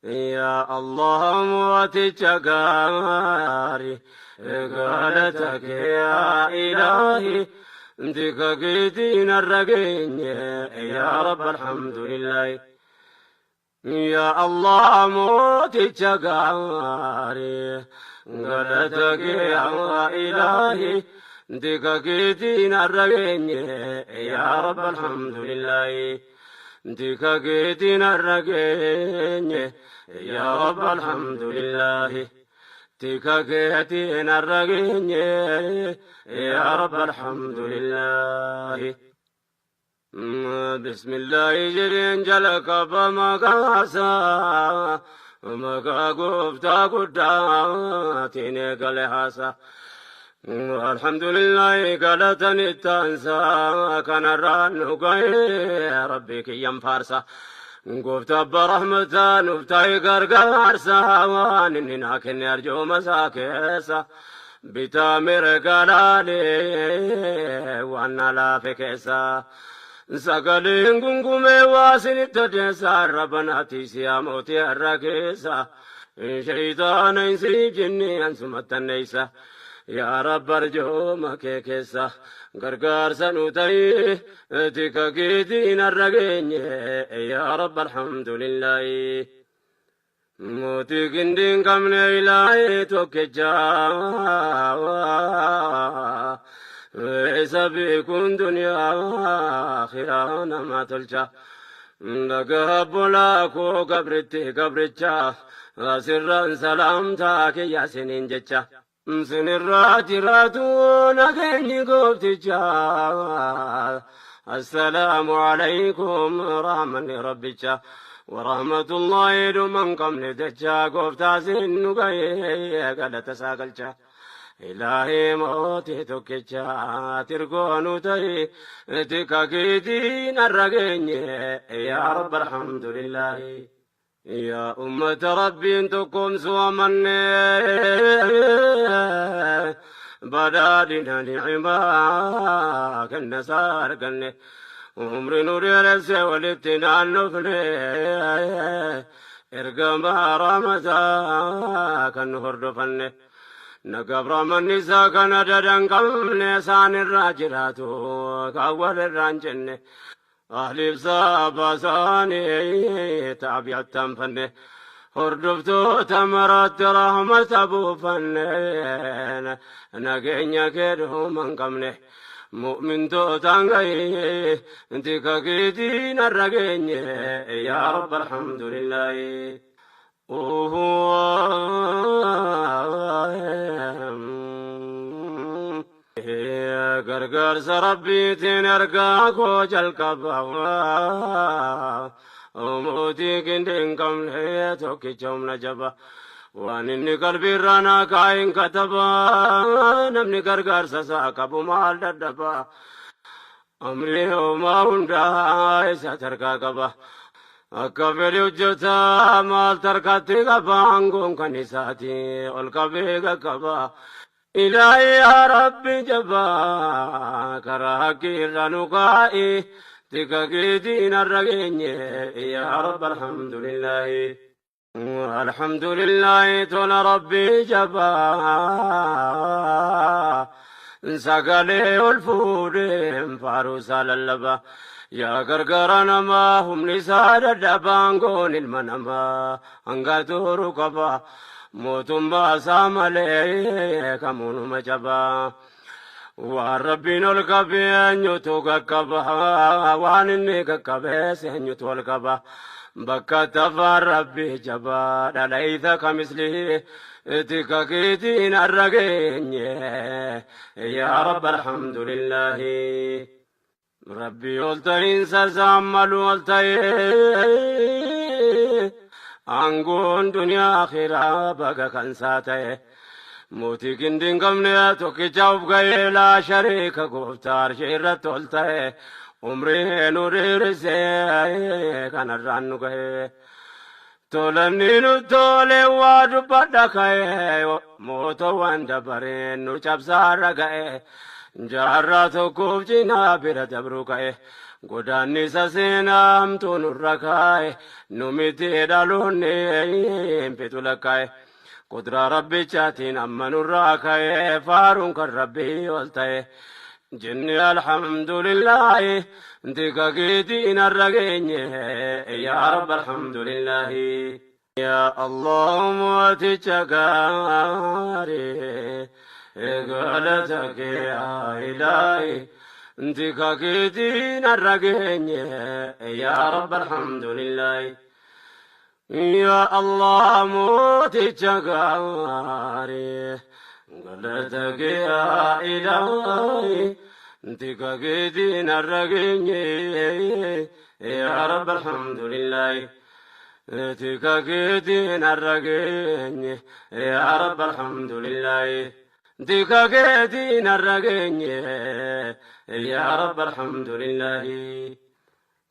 Yaa Allah mooticha gaarii, galata kee yaa ilaahi, tika keetiin har'a geenye, yaa Rabbi alhamdulillahi. Yaa Allah mooticha gaarii, galata kee yaa ilaahi, tika keetiin har'a geenye, yaa Rabbi alhamdulillahi. Tika keetiin har'a geenye, yaa Rabbi alhamdulillahi. Tika keetiin har'a geenye, yaa Rabbi alhamdulillahi. Bismillahi jedheen jalqaba maqaasaa, maqaa gooftaa guddaatiin eegale haasaa. Alhamdulillahi galatan ittaansaa, kanarraan nu ga'ee Rabbi kiyyan faarsa. Gooftaa abbaa rahmataa nuuf ta'e gargaarsa, waan inni naa kenne arjooma isaa keessa. Bitaa mirga laalee waan na laafe keessa. Sagaleen gungumee waa isinitti odeessa, arraba naatti siyaa mootii har'a keessa. Shayitaana hin siif jinni ansumattanneessa. Yaa Rabbi arjooma kee keessa gargaarsa nu ta'i, tika keetiin har'a geenye, yaa Rabbi alhamdulillahi. Mootii gindii hin qabne ilaahee tokkicha, isa beekuun duniyaa akhiraa nama tolcha. Dhagaa bolaa koo gabritti gabricha, asirraan salaamtaa kiyya siniin jecha. Sinirraa jiraatu nageenyi goofticha. Assalaamu alaykum rahmanni rabbicha. Warahmatullahi dhuman qabne jecha, gooftaa sin nu ga'ee galata isaa galcha. Ilaahii mootii tokkicha tirgoo nu ta'i, tika keetiin har'a geenye, yaa Rabbi alhamdulillahi. Yaa ummata Rabbiin tokkoomsuu amanne, badhaadhina ni'imaa kenna isaa arganne, umri nu dheeresse walitti naannofne, ergamaa rahmataa kan nu hordofanne. Nagaaf rahmanni isaa kana dadan qabne, isaan irraa jiraatu kan walirraa hin jenne. Ahliif saaba isaanii taabi'attan fanne, hordoftoota maraatti rahmata buufanne, nageenya kee dhuma hin qabne. Mu'mintootaan gahee tika keetiin har'a geenye, yaa Rabbi alhamdulillahi. Gargaarsa Rabbiitiin ergaa koo jalqaba. Mootii gindi hin qabne tokkicha humna jaba. Waan inni qalbiirraa naa kaa'in kataba. Namni gargaarsa isaa qabu maal dadhaba? Amri homaa hundaa isa tarkaa qaba. Akka fedhe hojjeta maal tarkaatti qaba, aangoon kan isaati ol qabee qaqqaba. Ilaahi yaa Rabbi jabaa, karaa haqqii irra nu kaa'i, tika keetiin har'a geenye, yaa Rabbi alhamdulillahi. Alhamdulillahi tola Rabbi jabaa, sagalee ol fuudheen faaruu isaa lallaba. Yaa gargaara namaa humni isaa dadhabaan, goon ilma namaa hanga turu qaba. Mootummaa isaa malee kamuunuma jabaa. Waan Rabbiin ol qabee eenyutu qaqqaba? Waan inni qaqqabees eenyutu ol qaba? Bakka tafaan Rabbi jabaa dhalaysa kamislihi, tika keetiin har'a geenye, yaa Rabbi alhamdulillahi. Rabbi ol ta'iinsa isaan malu ol ta'ee, aangoon duniyaa akhiraa baga kan isaa ta'e. Mootii gindi hin qabne tokkicha of ga'ee, laa shariika, gooftaa arshii irratti ol ta'e, umrii nu dheerisee kanarraan nu ga'e. Tolanni nu tole waa dubbadha ka'e, mootowwan dabareen nu cabsaarra ga'e. Jaarraa tokkoof cinaa bira dabruu ka'e. Godaannisa seenaa hamtuu nurra kaa'e, nu miti dhaloonni hin fixu lakkaa'e. Qudraa Rabbichaatiin amma nurraa ka'e, faaruun kan Rabbii ol ta'e. Jenne alhamdulillaahi, tika keetiin har'a geenye, yaa Rabbi alhamdulillaahi. Yaa Allah mooticha gaarii, galata kee yaa ilaahi, tika keetiin har'a geenye, yaa Rabbi alhamdulillaahi. Yaa Allah mooticha gaarii, galata kee yaa ilaahi, tika keetiin har'a geenye, yaa Rabbi alhamdulillaahi. Tika keetiin har'a geenye, yaa Rabbi alhamdulillaahi. Tika keetiin har'a geenye, yaa Rabbi alhamdulillaahi.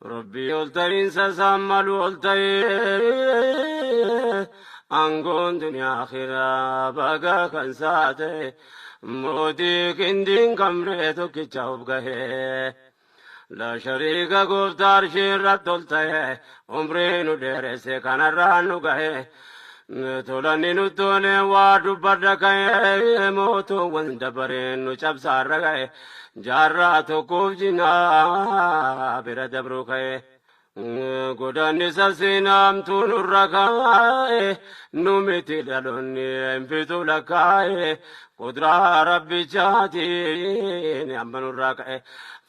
Rabbii ol ta'iinsa isaan malu ol ta'ee, aangoon duniyaa akhiraa baga kan isaa ta'e, mootii qindiin qabne tokkicha of gahee. La shariika gooftaa arshii irratti ol ta'e, umrii nu dheeresse kanarraan nu gahe. Tolanni nu tole waa dubbadha ka'e, mootuuwwan dabareen nu cabsaarra ga'e, jaarraa tokkoof jinaa bira dabruu ka'e. Godaannisa seenaamtuu nurra kaa'e, nu miti dhaloonni hin fixu lakkaa'e, qudraa Rabbichaatiin amma nurraa ka'e,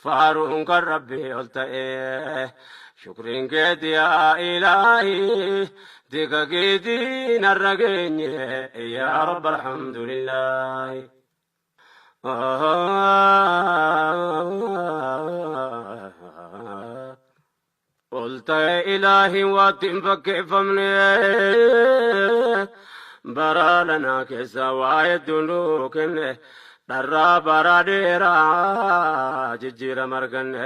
faaruun kan Rabbii ol ta'e. Shukriin keeti yaa ilaahi, tika keetiin har'a geenye, yaa Rabbi alhamdulillaahi. Ol ta'e ilaahiin waatti hin fakkeeffamne, bara lanaa keessa waa hedduu nuu kenne, dharraa bara dheeraa jijjiirama arganne.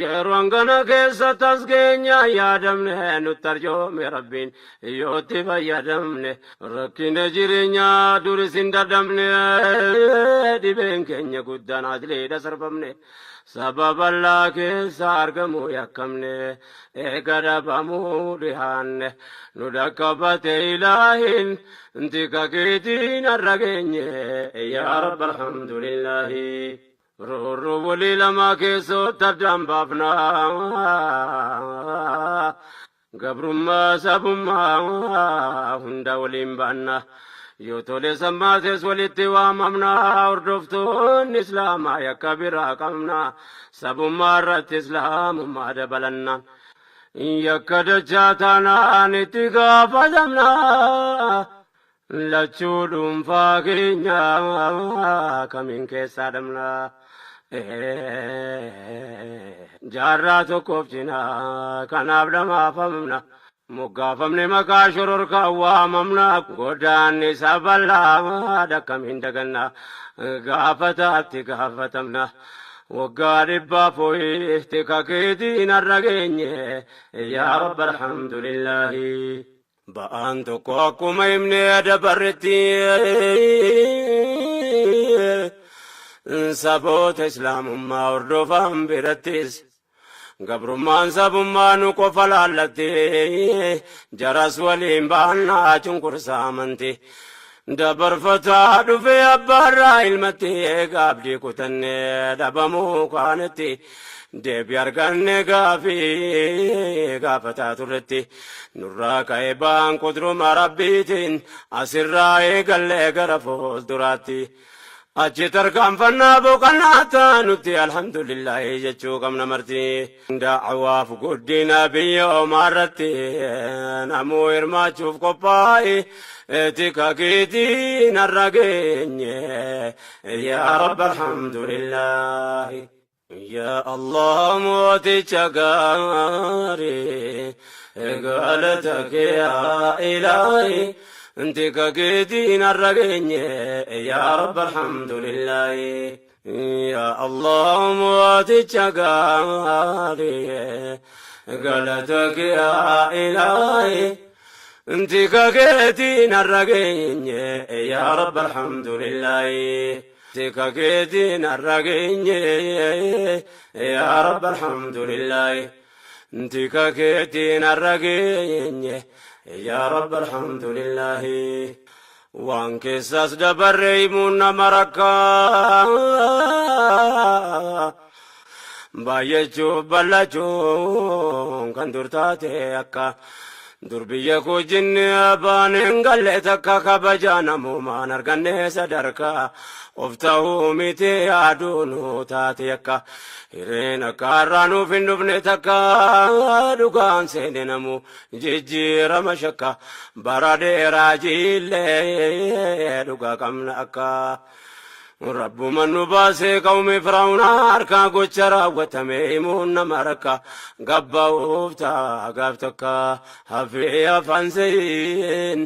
Yeroo hangana keessa tas keenya yaadamne, nutti arjoome Rabbiin yootti fayyadamne. Rakkina jireenyaa duris hin dadhabne, dhibeen keenya guddaan adliidha sarbamne. Saba bal'aa keessa argamuu yakkamne, eega dhabamuu dhihaanne. Nu dhaqqabate ilaahiin, tika keetiin har'a geenye, yaa Rabbi alhamdulillaahi. Roorroo walii lamaa keessootti addaan baafna. Gabrummaa sabummaa hunda waliin baanna. Yoo tole sammaates walitti waamamna. Hordoftoonni Islaamaa yakka biraa qabna. Sabummaa irratti Islaamummaa dabalanna. Yakka dachaa taanaan itti gaafatamna. Lachuu dhuunfaa keenya kamiin keessaa dhabna. Jaarraa tokkoof cinaa kanaaf dhamaafamna. Moggaafamne maqaa shororkaa waamamna. Godaanni bal'aa akkamiin daganna. Gaafataatti gaafatamna. Waggaa dhibbaaf ho'i tika keetiin har'a geenye, yaa Rabbi alhamdulillaahi. Ba'aan tokko akkuma himnee dabarretti, saboota Islaamummaa hordofan birattis gabrummaan sabummaa nu qofa laallatti, jaras waliin baannaa cunqursaa amanti. Dabarfataa dhufee abbaarraa ilmatti, gaabdii kutannee dhabamuu kaanetti, deebii arganne gaafii gaafataa turretti. Nurraa ka'e ba'aan qudruma Rabbiitiin, asirraa eegallee gara fuulduraatti. Achi tarkaanfannaa boqonnaa taanutti alhamdulillaahi jechuu qabna marti. Da'awaaf guddina biyya omaarratti namuu hirmaachuuf qophaa'e, tika keetiin har'a geenye, yaa Rabbi alhamdulillaahi. Yaa Allah mooticha gaarii, galata kee yaa ilaahi, tika keetiin har'a geenye, yaa Rabbi alhamdulillaahi. Yaa Allah mooticha gaarii, galata kee yaa ilaahi, tika keetiin har'a geenye, yaa Rabbi alhamdulillaahi. Tika keetiin har'a geenye, yaa Rabbi alhamdulillaahi. Tika keetiin har'a geenye, yaa Rabbi alhamdulillaahi. Waan keessaas dabarre himuun nama rakkaa. Baay'achuuf bal'achuun kan dur taate akka dur biyya koo jinni abbaan hin galle takka kabajaa namoomaan arganne sadarkaa of ta'uu miti yaaduu nu taate akka hireen akka har'aa nuuf hin dhufne takka dhugaan seene namu jijjiirama shakka bara dheeraa jiillee dhugaa qabna akka. Rabbuma nu baasee qawmi Firaa'uuna harkaa gocha raawwatame himuun nama rakka gabba'uuf ta'a gaaf takka hafee afaan seeyin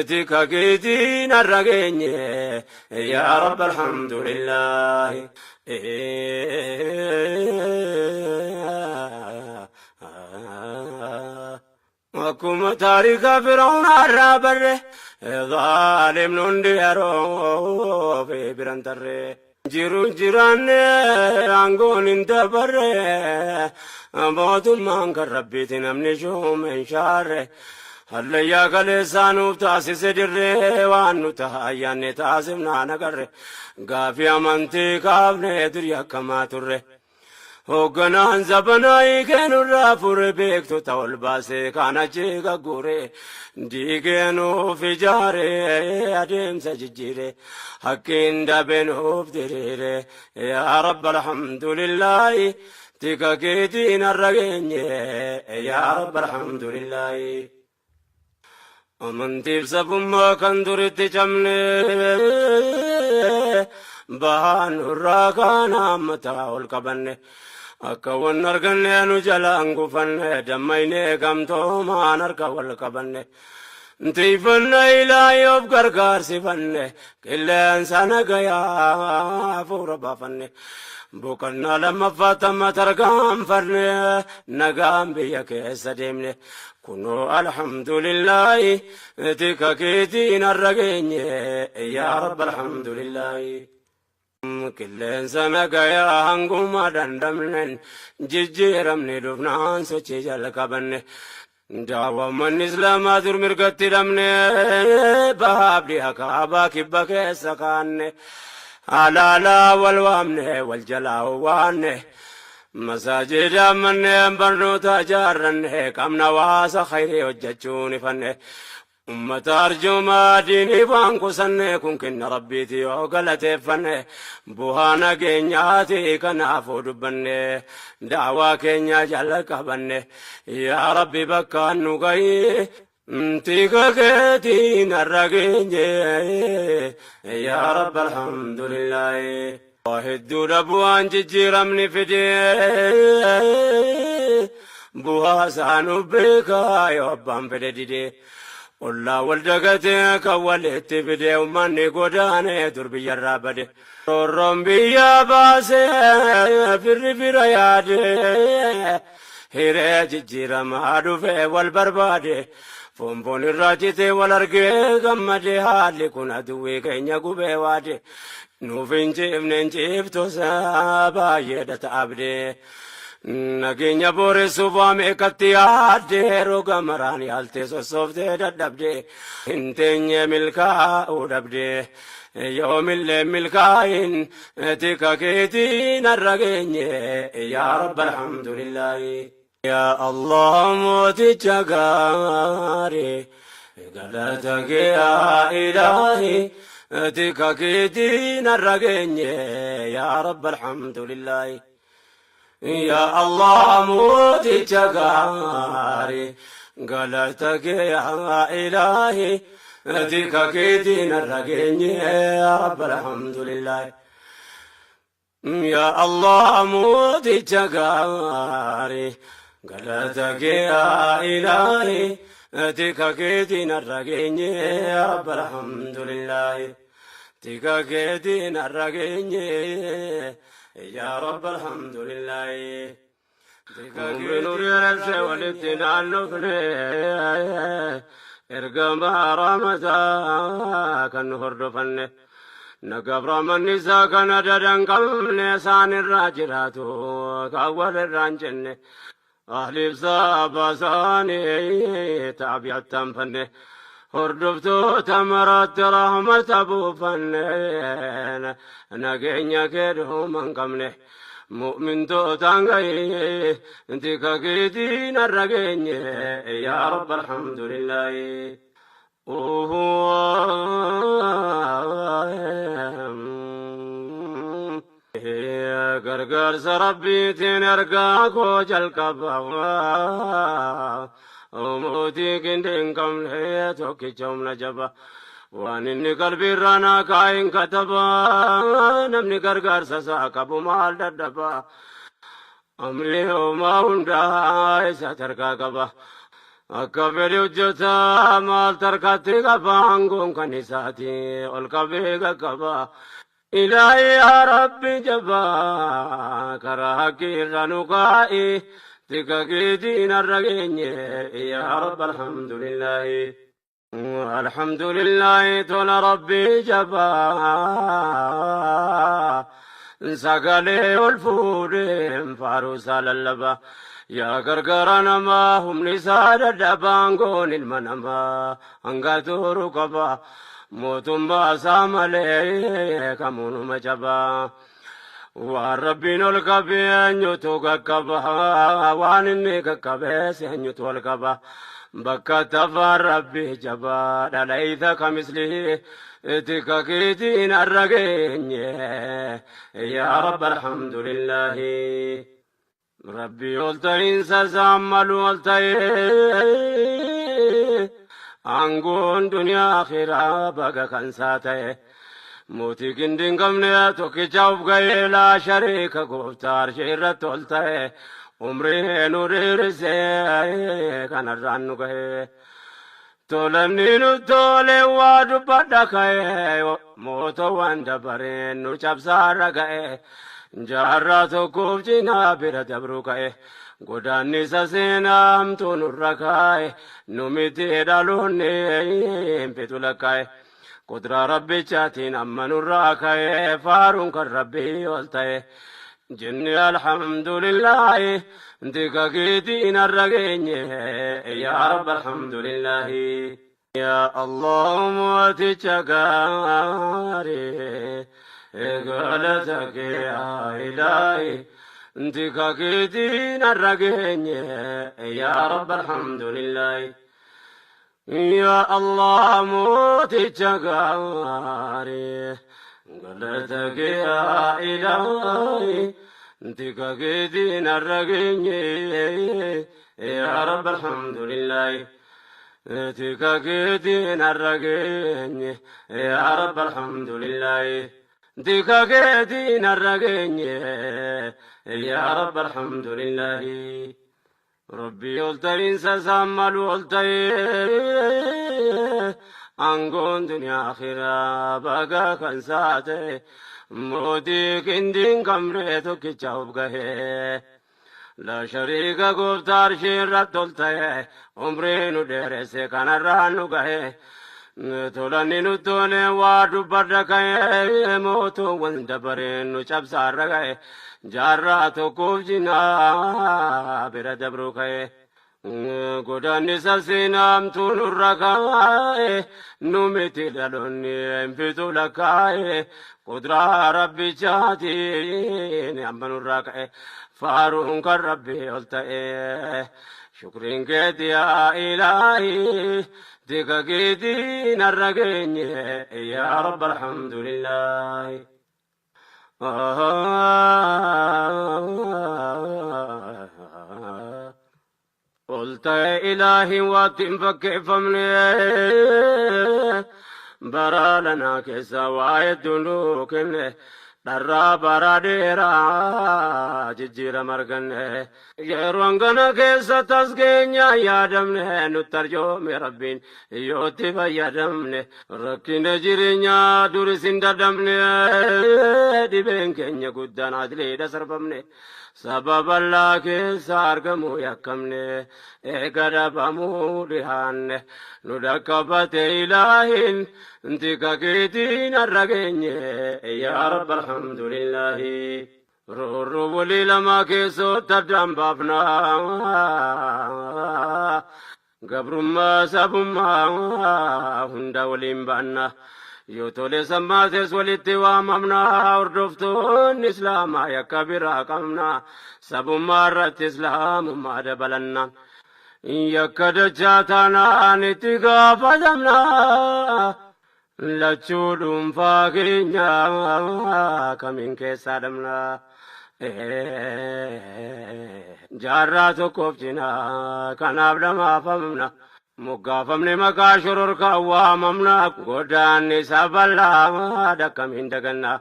tika keetiin har'a geenye, yaa Rabbi alhamdulillaahi. Akkuma taarika Firaa'uuna irraa barre, zaalimni hundi yeroo fi biran tarre. Jiru jiraanne aangoon hin dabarre, mootummaan kan Rabbiiti, namni shuume hin shaarre. Hallayyaa kaleessaa nuuf taasise dirree, waan nu ta'a ayyaanne taasifnaa nagarre. Gaafii amantii kaafne durii akkamaa turre. Hoogganaan zabanaa hiikee fure, beektota ol baasee kaan achi gagguure, diigee nuuf ijaare, adeemsa jijjiire, hakkiin dabe nuuf diriire, yaa Rabbi alhamdulillaahi, tika keetiin har'a geenye, yaa Rabbi alhamdulillaahi. Amantiif sabummaa kan duritti cabne bahaan nurraa kaan hammataa ol qabanne, akka wan arganne nu jalaan gufanne, dammaynee gamtoomaan harka wal qabanne. Tiifanna ilaayii of gargaarsifanne, qilleensa nagayaa hafuura baafanne. Boqonnaa lammaffaa tamma tarkaanfanne, nagaan biyya keessa deemne. Kunoo alhamdulillaahi, tika keetiin har'a geenye, yaa Rabbi alhamdulillaahi. Qilleensa nagayaa hanguma dandamnen, jijjiiramni dhufnaan sochii jalqabanne. Daawwammanni Islaamaa dur mirgatti dhabne, bahaaf dhiha kaabaa kibba keessa kaanne. Alaalaa wal waamne, wal jalaa waanne. Masaajida manneen barnoota ijaarranne, qabna waasa khayrii hojjechuun ifanne. Ummata arjoomaa diinii waan kusanne, kun kenna Rabbiiti yoo galateeffanne, bu'aa nageenyaati kanaafuu dubbanne, daawaa keenya jala qabanne, yaa Rabbi bakka nu gahi. Tika keetiin har'a geenye, yaa Rabbi alhamdulillaahi. Hedduudha bu'aan jijjiiramni fidee, bu'aa isaa nu beekaa yoo abbaan fedhe didee. Ollaa wal dagatee kan walitti fidee, uummanni godaanee dur biyyarraa bade. Roorroon biyya baasee firri fira yaadee, hiree jijjiiramaa dhufee wal barbaade. Foonfoon irraa citee wal argee gammadee, haalli kun aduwwii keenya gubee waade. Nuuf hin ciifne, hin ciiftusa baay'eedha ta'abdee. Nageenya booressuuf waa meeqatti yaaddee, roga maraan yaaltee sossooftee dadhabdee, hin teenye milkaa'uu dhabdee. Yoomillee milkaa'in, tika keetiin har'a geenye, yaa Rabbi alhamdulillaahi. Yaa Allah mooticha gaarii, galata kee yaa ilaahi, tika keetiin har'a geenye, yaa Rabbi alhamdulillaahi. Yaa Allah mooticha gaarii, galata kee yaa ilaahi, tika keetiin har'a geenye, yaa Rabbi alhamdulillaahi. Yaa Allah mooticha gaarii, galata kee yaa ilaahi, tika keetiin har'a geenye, yaa Rabbi alhamdulillaahi. Tika keetiin har'a geenye, yaa Rabbi alhamdulillaahi. Umri nu dheeresse walitti naannofne, ergamaa rahmataa kan nu hordofanne. Nagabra manni isaa kana dadan qabne isaan irraa jiraatu kan walirraa hin jenne. Ahliif saaba isaanii taabi'attan fanne. Hordoftoota maraatti rahmata buufanne nageenya kee dhuma hin qabne. Mu'mintootaan gahee tika keetiin har'a geenye yaa Rabbi alhamdulillaahi. Gargaarsa Rabbiitiin ergaa koo jalqaba. Mootii qindii hin qabne tokkicha humna jaba. Waan inni qalbiirraa naa kaa'in kataba. Namni gargaarsa isaa qabu maal dadhaba. Amri homaa hundaa isa tarkaa qaba. Akka fedhe hojjeta maal tarkaatti qaba aangoon kan isaati ol qabee qaqqaba. Ilaahi yaa Rabbi jabaa karaa haqqii irra nu kaa'i tika keetiin har'a geenye yaa Rabbi alhamdulillaahi. Alhamdulillaahi tola Rabbi jabaa sagalee ol fuudheen faaruu isaa lallaba. Yaa gargaara namaa humni isaa dadhabaan goon ilma namaa hanga turu qaba. Mootummaa isaa malee kamuunuma jabaa. Waan Rabbiin ol qabee eenyutu qaqqaba. Waan inni qaqqabees eenyutu ol qaba. Bakka tafaan Rabbi jabaa dhalayta kamislihi tika keetiin har'a geenye yaa Rabbi alhamdulillaahi. Rabbi ol ta'iinsa isaan malu ol ta'ee aangoon duniyaa akhiraa baga kan isaa ta'e. Mootii qindii hin qabne tokkicha of ga'ee laa shariika gooftaa arshii irratti ol ta'e. Umrii nu dheerisee kanarraan nu ga'e. Tolanni nu tole waa dubbadha ka'e mootowwan dabareen nu cabsaarra ga'e. Jaarraa tokkoof cinaa bira dabruu ka'e. Godaannisa seenaa hamtuu nurra kaa'e nu miti dhaloonni hin fitu lakkaa'e. Qudraa Rabbichaatiin amma nurraa ka'e faaruun kan Rabbii ol ta'e. Jenni alhamdulillaahi tika keetiin har'a geenye yaa Rabbi alhamdulillaahi. Yaa Allah mooticha gaarii galata kee yaa Ilaahi tika keetiin har'a geenye yaa Rabbi alhamdulillaahi. Yaa Allah mooticha gaarii galata kee yaa Ilaahi tika keetiin har'a geenye yaa Rabbi alhamdulillaahi. Tika keetiin har'a geenye yaa Rabbi alhamdulillaahi. Tika keetiin har'a geenye yaa Rabbi alhamdulillaahi. Rabbi ol ta'iinsa isaan malu ol ta'ee aangoon duniyaa akhiraa baga kan isaa ta'e mootii qindii hin qabne tokkicha of gahee. Laa shariika gooftaa arshii irratti ol ta'e umrii nu dheeresse kanarraan nu gahe. Tolanni nu tole waa dubbadha ka'e mootuuwwan dabareen nu cabsaarra ga'e jaarraa tokkoof cinaa bira dabruu ka'e. Godaannisa seenaa hamtuu nurra kaa'e nu miti dhaloonni hin fitu lakkaa'e qudraa Rabbichaatiin amma nurraa ka'e faaruun kan Rabbii ol ta'e. Shukriin keeti yaa Ilaahi tika keetiin har'a geenye yaa Rabbi alhamdulillaahi. Ol ta'e Ilaahi waatti hin fakkeeffamne bara lanaa keessa waa hedduu nuu kenne. Dharraa bara dheeraa jijjiirama arganne. Yeroo hangana keessa tas keenya yaadamne nutti arjoome Rabbiin yootti fayyadamne. Rakkina jireenyaa duris hin dadhabne dhibeen keenya guddaan adliidha sarbamne. Saba bal'aa keessa argamuu yakkamne eega dhabamuu dhihaanne nu dhaqqabate ilaahin tika keetiin har'a geenye yaa Rabbi alhamdulillaahi. Roorroo walii lamaa keessootti addaan baafna. Gabrummaa sabummaa hunda waliin baanna. Yoo tole sammaates walitti waamamna. Hordoftoonni Islaamaa yakka biraa qabna. Sabummaa irratti Islaamummaa dabalanna. Yakka dachaa taanaan itti gaafatamna. Lachuu dhuunfaa keenya kamiin keessaa dhabna. Jaarraa tokkoof cinaa kanaaf dhamaafamna. Moggaafamne maqaa shororkaa waamamna. Godaanni isa bal'aa akkamiin daganna.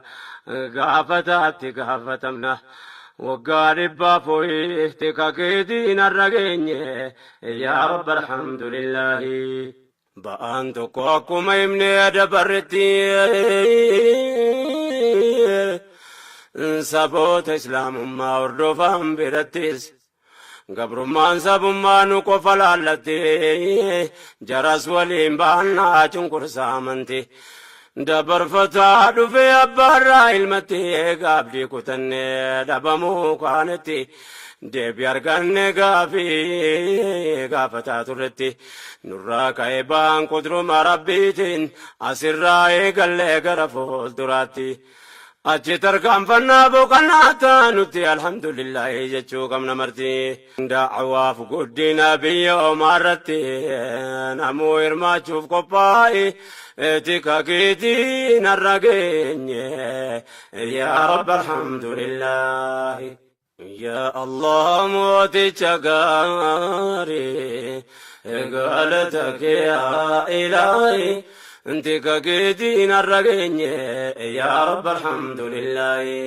Gaafataatti gaafatamna. Waggaa dhibbaaf ho'i tika keetiin har'a geenye. Yaa Rabbi alhamdulillaahi. Ba'aan tokko akkuma himnee dabarretti saboota islaamummaa hordofan birattis gabrummaan sabummaa nu qofa laallatti jaras waliin baannaa cunqursaa amanti. Dabarfataa dhufee abbaarraa ilmatti gaabdii kutannee dhabamuu kaanetti deebii arganne gaafii gaafataa turretti nurraa ka'ee ba'aan qudruma rabbiitiin asirraa eegallee gara fuulduraatti. Achi tarkaanfannaa boqonnaa taanutti alhamdulillaahi jechuu qabna marti. Da'waaf guddina biyya omaarratti namuu hirmaachuuf qophaa'e tika keetiin har'a geenye yaa Rabbi alhamdulillaahi. Yaa Allah mooticha gaarii galata kee yaa ilaahi tika keetiin har'a geenye yaa Rabbi alhamdulillaahi.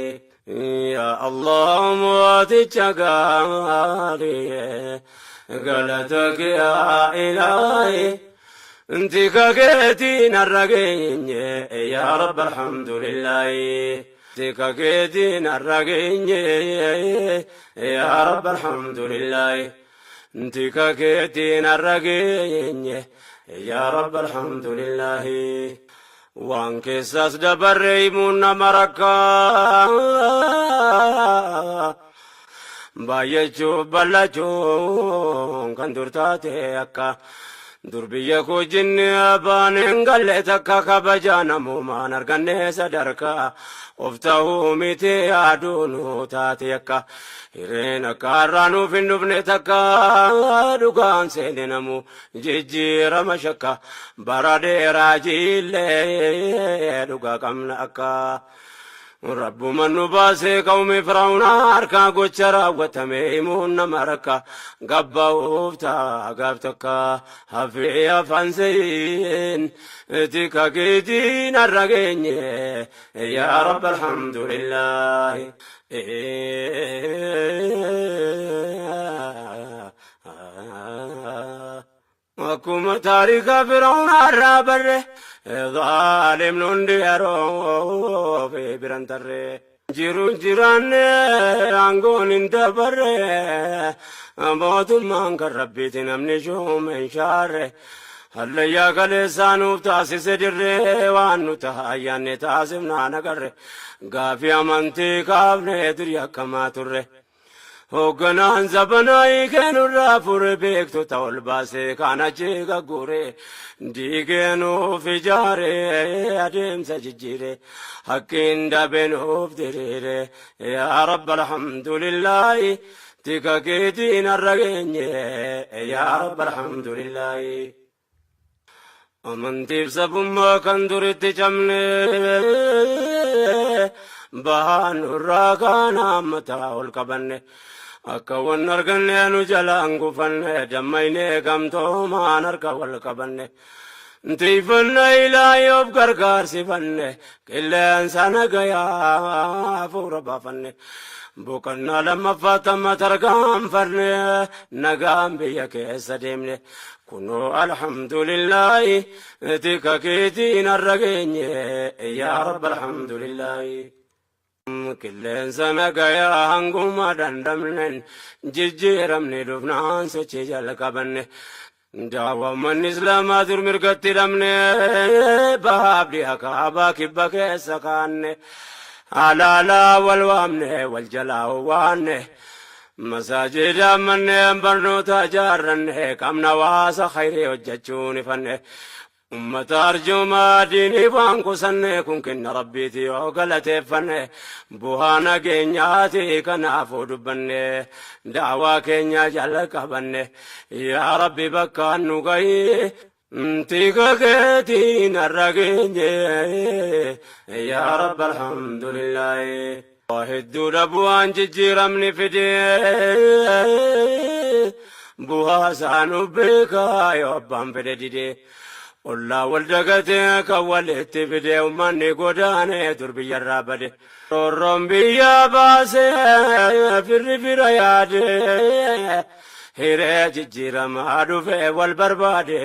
Yaa Allah mooticha gaarii galata kee yaa ilaahi tika keetiin har'a geenye yaa Rabbi alhamdulillaahi. Tika keetiin har'a geenye yaa Rabbi alhamdulillaahi. Tika keetiin har'a geenye yaa Rabbi alhamdulillaahi. Waan keessaas dabarre himuun nama rakkaa. Baay'achuuf bal'achuun kan dur taate akka dur biyya koo jinni abbaan hin galle takka kabajaa namoomaan arganne sadarkaa of ta'uu miti yaaduu nu taate akka hireen akka har'aa nuuf hin dhufne takka dhugaan seene namu jijjiirama shakka bara dheeraa jiillee dhugaa qabna akka. Rabbuma nu baasee qawmi Firaa'unaa harkaa gocha raawwatame himuun nama rakka gabba'uuf ta'a gaaf takka hafee afaan se'iin tika keetiin har'a geenye yaa Rabbi alhamdulillaahi. Akkuma taarika Firaa'unaa irraa barre zaalimni hundi yeroo fi biran tarre. Jiruun jiraanne aangoon hin dabarre mootummaan kan rabbiiti namni shuume hin shaarre. Hallayyaa kaleessaa nuuf taasise dirree waan nu ta'a ayyaanne taasifnaan agarre gaafii amantii kaafne durii akkamaa turre. Hoogganaan zabanaa hiikee nurraa fure beektota ol baasee kaan achi gagguure diigee nuuf ijaare adeemsa jijjiire haqqiin dabe nuuf diriire yaa rabba alhamdulillaahi tika keetiin har'a geenye yaa rabba alhamdulillaahi. Amantiif sabummaa kan duritti cabne bahaan nurraa kaan hammataa ol qabanne akka wan arganne nu jalaan gufanne dammaynee gamtoomaan harka wal qabanne. Tiifanna ilaahi of gargaarsifanne qilleensa nagayaa hafuura baafanne. Boqonnaa lammaffaa tamma tarkaanfanne nagaan biyya keessa deemne. Kunoo alhamdulillaahi tika keetiin har'a geenye yaa Rabbi alhamdulillaahi. Qilleensa nagayaa hanguma dandamnen jijjiiramni dhufnaan sochii jalqabanne. Daawwammanni Islaamaa dur mirgatti dhabne bahaaf dhiha kaabaa kibba keessa kaanne. Halaalaa wal waamne wal jalaa waanne. Masaajida manneen barnoota ijaarranne qabna waasa khayrii hojjechuun ifanne. Ummata arjoomaa diinii waan qusanne kun kenna Rabbiiti yoo galateeffanne bu'aa nageenyaati kanaafuu dubbanne daawaa keenya jalqabanne yaa Rabbi bakkaan nu gahi tika keetiin har'a geenye yaa Rabbi alhamdulillaahi. Waa hedduudha bu'aan jijjiiramni fide bu'aa isaa nu beekaa yoo abbaan fedhe dide. Ollaa wal dagatee kan walitti fide uummanni godaanee dur biyyarraa bade. Roorroon biyya baasee firri fira yaade hiree jijjiiramaa dhufe wal barbaade.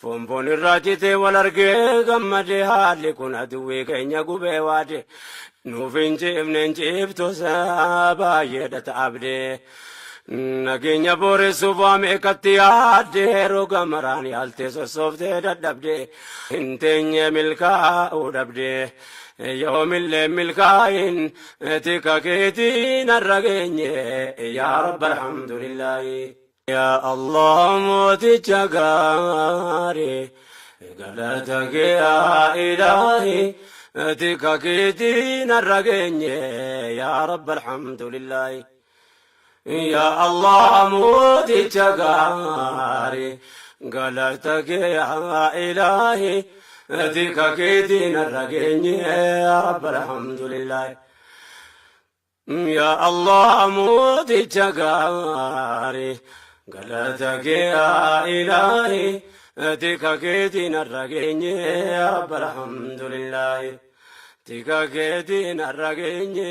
Foon foon irraa citee wal argee gammade haalli kun aduwwii keenya gubee waade. Nuuf hin ciifne hin ciiftu baay'eedha ta'abde. Nageenya booressuuf waa meeqatti yaadde roga maraan yaaltee sossooftee dadhabde. Hin teenye milkaa'uu dhabde. Yoomillee milkaa'in tika keetiin har'a geenye yaa Rabbi alhamdulillaahi. Yaa Allah mooticha gaarii galata kee yaa ilaahi tika keetiin har'a geenye yaa Rabbi alhamdulillaahi. Yaa Allah mooticha gaarii galata kee yaa ilaahi tika keetiin har'a geenye yaa Rabbi alhamdulillaahi. Yaa Allah mooticha gaarii galata kee yaa ilaahi tika keetiin har'a geenye yaa Rabbi alhamdulillaahi. Tika keetiin har'a geenye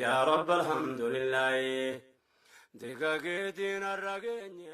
yaa Rabbi alhamdulillaahi. Tika keetiin har'a geenye.